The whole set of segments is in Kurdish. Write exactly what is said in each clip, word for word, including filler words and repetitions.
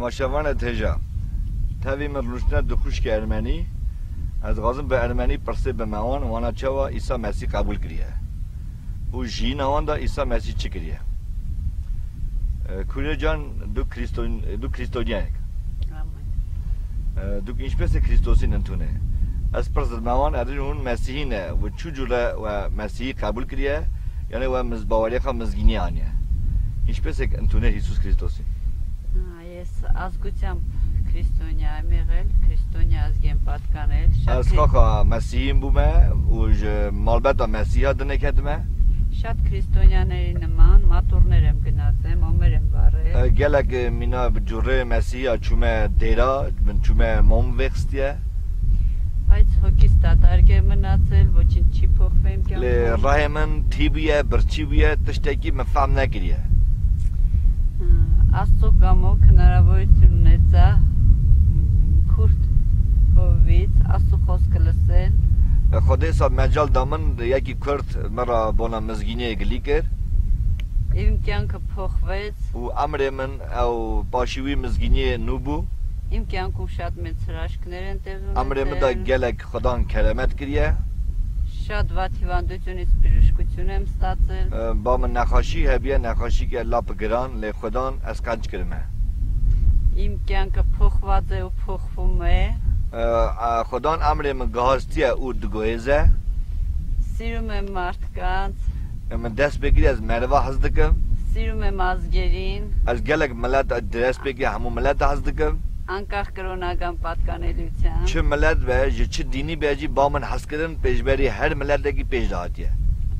Maşevane têja. Tevî min rûniştine du xwişkê ermenî. Ez dixwazim bi ermenî pirsê bime wan, wana çawa Îsa Mesîh qebûl kiriye. Û jiyîna wan de Îsa Mesîh çi kiriye? E, Kurê can, du Krîston-, du Krîstoniyayek. Amen. E, du inşpêsê Krîstosîn intûne. Ez pirs dime wan, erê hûn Mesîhî ne, we çû cûre we Mesîhî qebûl kiriye, yanî we miz-, baweriya xwe mizgînî aniye. Inşpêsek intûne Îsus Krîstosîn. Ha, yes, az gucam Krîstonya, Miguel, Krîstonya az gem patkanel. Ez xaxa Mesîhîn bûme û ji malbeta Mesîha dineketime. Şat Krîstonya nerî niman, ma tornerem ginazem, omerem bare. E, gelek, e, mîna bi curê Mesîha çûme dêra, min çûme mom vêxistiye. Hayt hokista darge min atel, boçin çi poxvem kyan. Lê rehê min tî bûye, birçî bûye, tiştekî min fehm nekiriye. Asto gamo kinara boy tunetza, hmm, kurt, hovit, asto xos kilisin. E, Xwedê sa mecal da min, yekî kurt min ra bona mizgîniyê gilî kir. Îmkan ki poxvet. Û emrê min ew paşî wî mizgîniyê nû bû. Îmkan ku şat min siraşkinerin tevzûn. Emrê min da gelek Xudan keremet kiriye. Şat vatî van ducunî spirişkuçûnem statil. E, ba min nexaşî hebiye, nexaşî ke lap giran, lê Xudan ez qenc kirime. Îmkan ki poxvaze û poxvume. E, e, Xudan emrê min gihastiye û diguhêze. Sîrume martkan. E, min dest pê kiriye, ez meriva hez dikim. Sîrume mazgerîn. Ez gelek milet dest pê kiriye, hemû milet hez dikim. Ankar kirona gam patkanê lûçan. Çi milet be, ji çi dînî be jî, ba min hezkirin pêşberî her miletekî pêş de hatiye.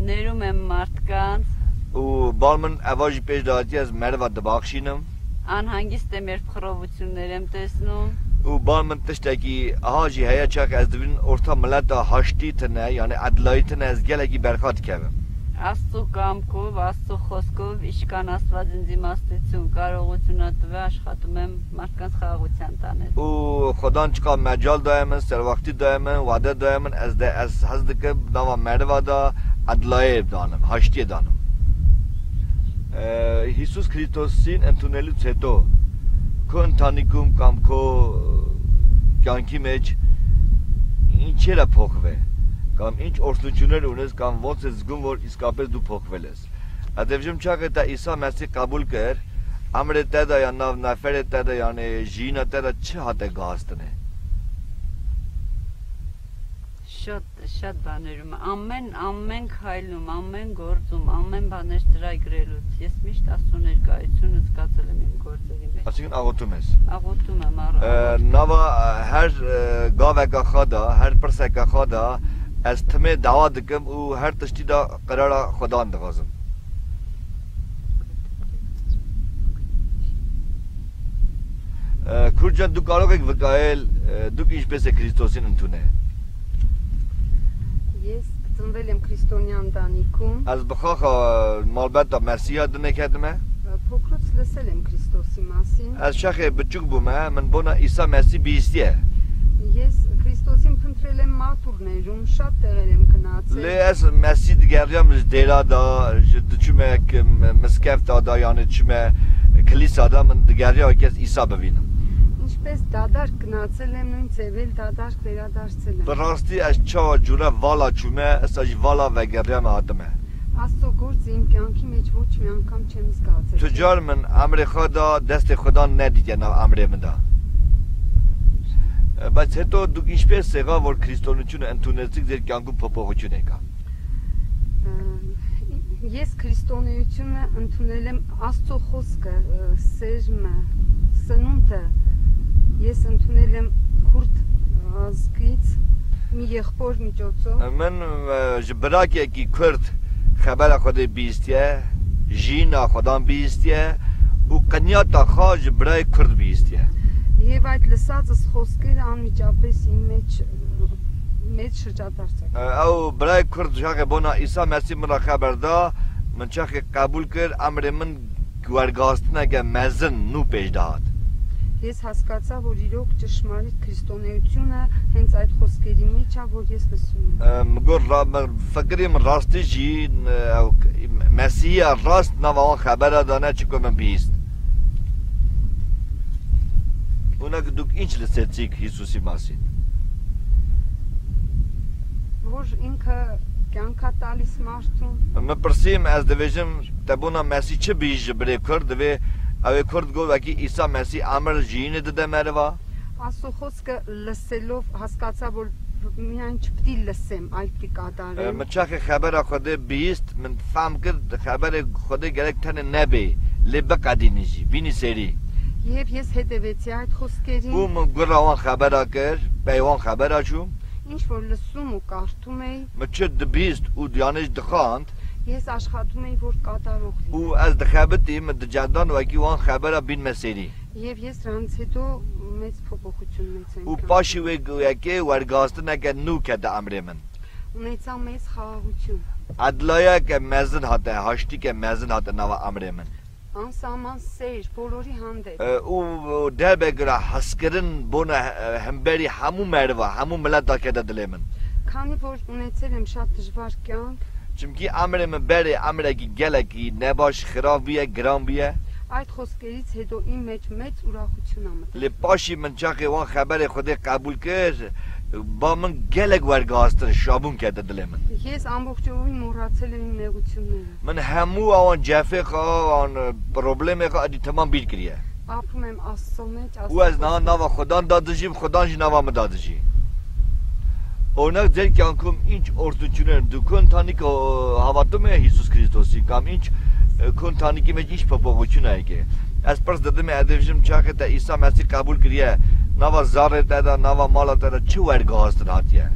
Nêrûme martkan. Û bal min eva jî pêş de hatiye, ez meriva dibaxşînim. An hangî stemêr bi xirobûçûn nerem tesnû. Û bal min tiştekî aha jî heye, çax ez dibînim orta mileta haştî tine, yanî edlayî tine, ez gelekî berxa dikevim. Asto kamkov, asto xoskov, îşkan asva zincî mastê çûn, kar oxûçûna dive aşxatimem, martkan xaxûçan tane. Û Xudan çiqa mecal daye min, serwaxtî daye min, wade daye min, ez de, ez hez dikim nava meriva da edlayê danim, haştiyê danim. E, Hîsus Krîstosîn entûnelî çeto. Ku intanîkum kam ko kyankî meç, în çêre poxve. Kam înç orsnuçûner unes, kam vonse zgun vor îskapes du poxveles. Ez dibêjim çaxê te Îsa Mesîh qebûl kir, emrê te de ya nav neferê te de, yanê jiyîna te de çi hate gihastinê? Şad, şad banerum. Amen, amen kaylum, amen gorzum, amen baner tiray grelus. Yesmiş da soner gayçun ızgazelim im gorzelim. Açıkın ağotum ez. Ağotum emar. E, nava, e, her, e, gaveka xwe de, her pirseka xwe de ez timê dawa dikim û her tiştî de qirara Xudan dixwazim. E, Kurcan du karokek vikayel, e, du kî ji pêsê Krîstosîn intûne. Yes, tinvelem Krîstonyan danîkum. Ez bi xaxa malbeta Mesîha dineketime. E, pokrots leselem Krîstosî masîn. Ez şexê biçûk bûme, min bona Îsa Mesîh bihîstiye. Yes, Krîstosîn pintrelem matur nejum, şat tevelem kinatse. Lê ez Mesîh digeriyam ji dêra da, ji diçûme k-, m-, miskefta da, yanî çûme kilîsa da, min digeriya kes Îsa bivînim. Înç pes dadar kinatse lem nûn sevel dadar Bi rastî ez çawa cûre vala çûme, esa jî vala vegeriyame hatime. Asto gurt zîn piyankî meç voçmiyan kam çemizgate. Tu car min emrê xwe da destê Xudan nedîtiye nav emrê min de. Bes heto du kîşpê sêxa vor Krîstonûçûn entûnezik zêr piyankû popoxuçûnêka. Yes Krîstonê üçüne întunelem asto xoske, e, sejme, senunte. Yes întunelem kurt, e, azkît, mi yexpor mi coço. Min, e, ji birakekî kurd xebera Xwedê bihîstiye, jîna Xwedan bihîstiye û qinyata xwe ji birayê kurd bihîstiye. Hêvayt li saz iz xoskir an mi capêsî meç, meç şica derçek. E, ew birayê kurd çaxê bona Îsa Mesîh min re xeber da, min çaxê qebûl kir, emrê min wergihastineke mezin nû pêş dihat. Yes haskatsa vor îrok çeşmarît Krîstoneyûtûne, hên zayt xoskerî me ça vor yes li sûne. E, min got ra-, min fikirî min rastî jî, e, ew Mesîhiya rast nava wan xebera dane çi ku min bihîst. Ona ki duk inç li ser çîk Hîsûsî masî. Որ ինքը կյանքա տալիս մարդուն։ Min pirsîm, ez dibêjim, te bona Mesî çi bihîst ji birê Kurd? Divê ew ê Kurd got, wekî Îsa Mesî emir jiyînê dide meriva. Աստծո խոսքը լսելով հասկացա, որ միայն չպիտի լսեմ, այլ պիտի կատարեմ։ Min çaxê xebera Xwedê bihîst, min fehm kir, xeberê Xwedê gerek tenê nebê, lê biqedînî jî, bînî serî. Եվ ես հետևեցի այդ խոսքերին։ Û min gura wan xebera kir, pey wan xebera çûm. Ինչ որ լսում ու կարդում էի, Min çi dibîst û yanî jî dixwand. Ես աշխատում էի, որ կատարող լինեմ։ Û ez dixebitî, min dicendan wekî wan xebera bînme serî. Եվ ես դրանից հետո մեծ փոփոխություն ունեցա իմ Û կյանքում։ Paşî wê yekê wergihastineke nû kete emrê min. Ունեցա մեծ խաղաղություն։ Edlayeke mezin hate, haştîke mezin hate nava emrê min. Անսահման սեր բոլորի հանդեպ։ E, û derbekira hezkirin bona, e, hemberî hemû meriva, hemû mileta kete dilê min. Քանի որ ունեցել եմ շատ դժվար կյանք, Çimkî emrê min berê emrekî gelekî nebaş, xirab bûye, giran bûye. այդ խոսքերից հետո իմ մեջ մեծ ուրախություն ա մտել։ Lê paşî min çaxê wan xeberê Xwedê qebûl kir, ba min gelek wergihastin, şabûn kete dilê min. Ես ամբողջովին մոռացել եմ իմ նեղությունները։ Min hemû ewan cefê xwe, ewan problemê xwe edî temam bîr kiriye. Ապրում եմ Աստծո մեջ, Û ez niha nava Xudan da dijîm, Xudan jî nava min da dijî. Ornek zer kyankum inç ortuçunen du kun tanî ko havatum e Hîsûs Krîstosî, kam inç, e, kun tanî ki me inç papaxuçuna eke. Ez pirs dedim e, edevjim çaxê te Îsa Mesîh qebûl kiriye, nava zarê te de, nava mala te de çi wergihastin hatiye?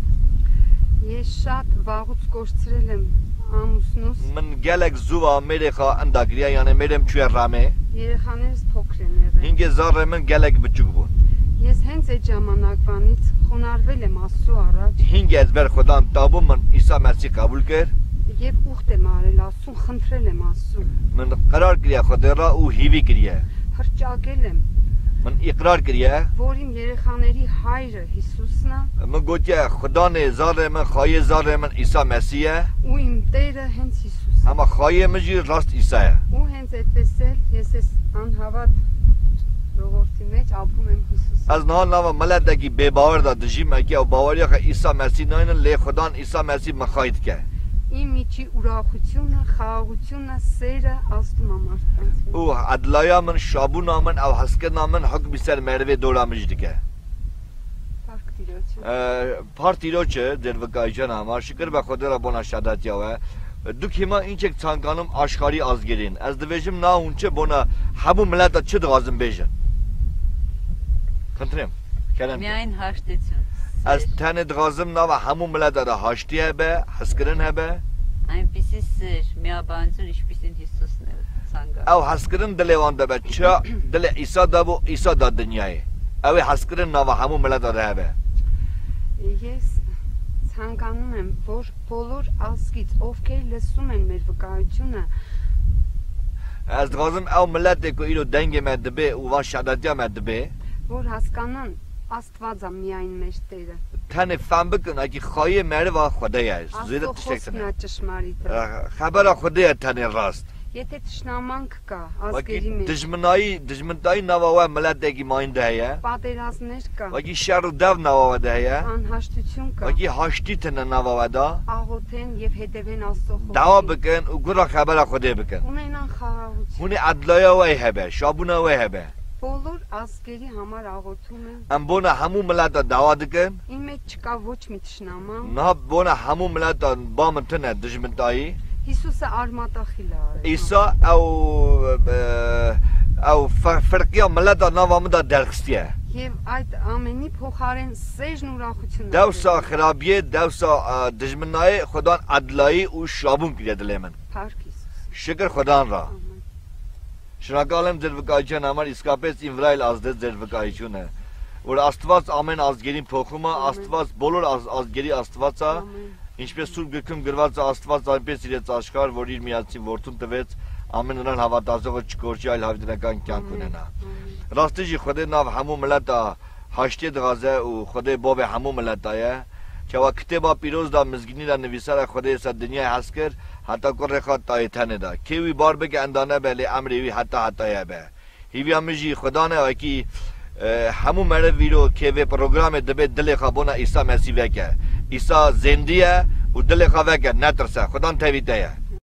Ես շատ վաղուց կորցրել եմ ամուսնուս։ Min gelek zû va mêrê xwe enda kiriye, yanê mêrê min çûye remê. Երեխաներս փոքր են եղել։ Hingê zarê min gelek biçûk bûn. Ես հենց այդ ժամանակվանից խոնարհվել եմ Աստծո առաջ։ Hingê ez ber Xudan tabûm, min Îsa Mesîh qebûl kir. Եվ ուխտ եմ արել Աստծուն, խնդրել եմ Աստծուն։ Min qerar kiriye Xwedê re û hîvî kiriye. Հրճակել եմ, Min îqrar kiriye. որ իմ երեխաների հայրը Հիսուսն է, Min gotiye, Xudanê zarê min, xayê zarê min Îsa Mesîh e. ու իմ Տերը հենց Հիսուսն է։ Hema xayê min jî rast Îsa ye. Ու հենց այդպես էլ ես այս անհավատ ժողովրդի մեջ ապրում եմ Հիսուսի։ Ez niha nava miletekî bêbawer de dijîm, eke ew baweriya xwe Îsa Mesîh naynin, lê Xudan Îsa Mesîh min xay dike. Իմ միջի ուրախությունը, խաղաղությունը, սերը ազդում է մարդկանց վրա։ Û edlaya min, şabûna min, ew hezkirina min hukmî ser merivê dora min jî dike. Փառք Տիրոջը։ E, Par tîroçe, dervikaycana ma, şikir be Xwedê re bona şedetiya we. Duk hîma înçek çankanim aşkarî azgirîn. Ez dibêjim na hûn çi bona hemû mileta çi dixwazin bêjin. Xintirêm. Kerem. Միայն հաշտություն։ Ez tenê dixwazim nava hemû mileta de haştî hebe, hezkirin hebe. Այնպիսի սեր, միաբանություն, ինչպիսին Հիսուսն է ցանկանում։ Ew hezkirin dilê wan de be. Çi dilê Îsa de bû, Îsa da dinyayê. Ew ê hezkirin nava hemû mileta de hebe. Ես ցանկանում եմ, որ բոլոր ազգից, ովքեր լսում են մեր վկայությունը, Ez dixwazim ew miletê ku îro dengê me dibê û van şedetiya me dibê, որ հասկանան Աստված է միայն մեր Տերը։ Tenê fem bikin, akî xayê meriva Xwedê ye. Zêde Աստծո tiştek խոսքն tine. է ճշմարիտը։ Xebera Xwedê ye tenê rast. Եթե թշնամանք կա ազգերի Wekî մեջ, dijminayî, dijmintayî nava we miletekî mayîn de heye. պատերազմներ կա, Wekî şer û dev nava we de heye. անհաշտություն կա, Wekî haştî tine nava we de. աղոթեն և հետևեն Աստծո Dawa խոսքին։ bikin û gura xebera Xwedê bikin. Ունենան խաղաղություն։ Hûnê edlaya we hebe, şabûna we hebe. Բոլոր ազգերի համար աղոթում են։ Em bona hemû mileta dawa dikin. Իմ մեջ չկա ոչ մի թշնաման։ Niha bona hemû mileta ba min tune dijmintayî. Հիսուսը արմատախիլ է արել։ Îsa ew, e, ew fe- ferqiya mileta nava min de derxistiye. Եվ այդ ամենի փոխարեն սերն ուրախությունը։ Dewsa xirabiyê, dewsa, e, dijminayê Xudan edlayî û şabûn kiriye dilê min. Փառք Հիսուս։ Şikir Xudan ra. Ամեն։ Şinakalem zervikayçen amar îskapês învrayl azde zervikayçune. Û Astvat amen azgerîn poxuma, Amen. Astvat bolor az, azgerî Astvatsa. Amen. Înçpê sûr girkim girvatsa Astvatsa pê sîret aşkar vorîr miyatsin vortun tivêt. Amen ran havatazo çikorçi al havdinekan kyan Amen. Kunena. Amen. Rastî jî Xwedê nav hemû mileta haştiyê dixwaze û Xwedê bavê hemû mileta ye. Çawa kitêba pîroz da mizgînî de nivîsara Xwedê ser dinyayê hez kir, heta kurê xwe tayê tenê da. Kê wî bar bike enda nebe lê emrê wî heta hetayê be. Hîviya min jî Xudan e, wekî E, hemû meriv îro kê vê programê dibê dilê xwe bona Îsa Mesîh veke. Îsa zêndî ye û dilê xwe veke, netirse. Xudan tevî te ye.